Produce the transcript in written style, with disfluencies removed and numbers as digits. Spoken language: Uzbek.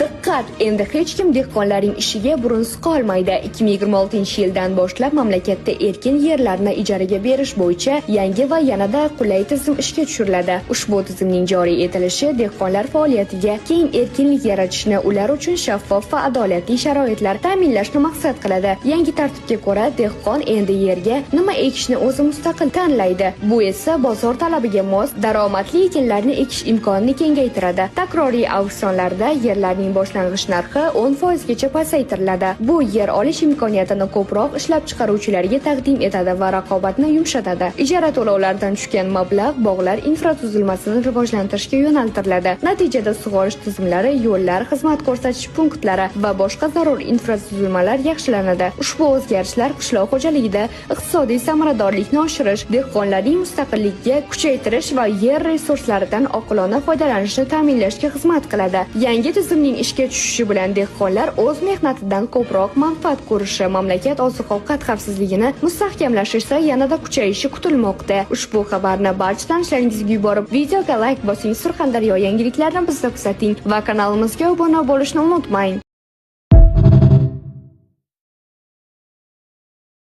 Diqqat! Endi hech kim dehqonlarning ishiga burun suqolmaydi. 2026-yildan boshlab mamlakatda erkin yerlarni ijaraga berish bo'yicha yangi va yanada qulay tizim ishga tushiriladi. Ushbu tizimning joriy etilishi dehqonlar faoliyatiga keng erkinlik yaratishni, ular uchun shaffof va adolatli sharoitlar ta'minlashni maqsad qiladi. Yangi tartibga ko'ra, dehqon endi yerga nima ekishni o'zi mustaqil tanlaydi. Bu esa bozor talabiga mos daromadli ekinlarni ekish imkonini kengaytiradi. Takroriy auksionlarda yerlarning boshlang'ich narxi 10% gacha pasaytiriladi. Bu yer olish imkoniyatini ko'proq ishlab chiqaruvchilarga taqdim etadi va raqobatni yumshatadi. Ijara to'lovlaridan tushgan mablag' bog'lar infratuzilmasini rivojlantirishga yo'naltiriladi. Natijada sug'orish tizimlari, yo'llar, xizmat ko'rsatish punktlari va boshqa zarur infratuzilmalar yaxshilanadi. Ushbu o'zgarishlar qishloq xo'jaligida iqtisodiy samaradorlikni oshirish, dehqonlarning mustaqilligiga kuchaytirish va yer resurslaridan oqilona foydalanishni ta'minlashga xizmat qiladi. Yangi tizimning ishga tushishi bilan dehqonlar o'z mehnatidan ko'proq manfaat ko'rishi, mamlakat oziq-ovqat xavfsizligini mustahkamlash esa yanada kuchayishi kutilmoqda. Ushbu xabarni barcha tanishlaringizga yuborib, videoga like bosing, Surxondaryo yangiliklarini bizda kuzating va kanalimizga obuna bo'lishni unutmang.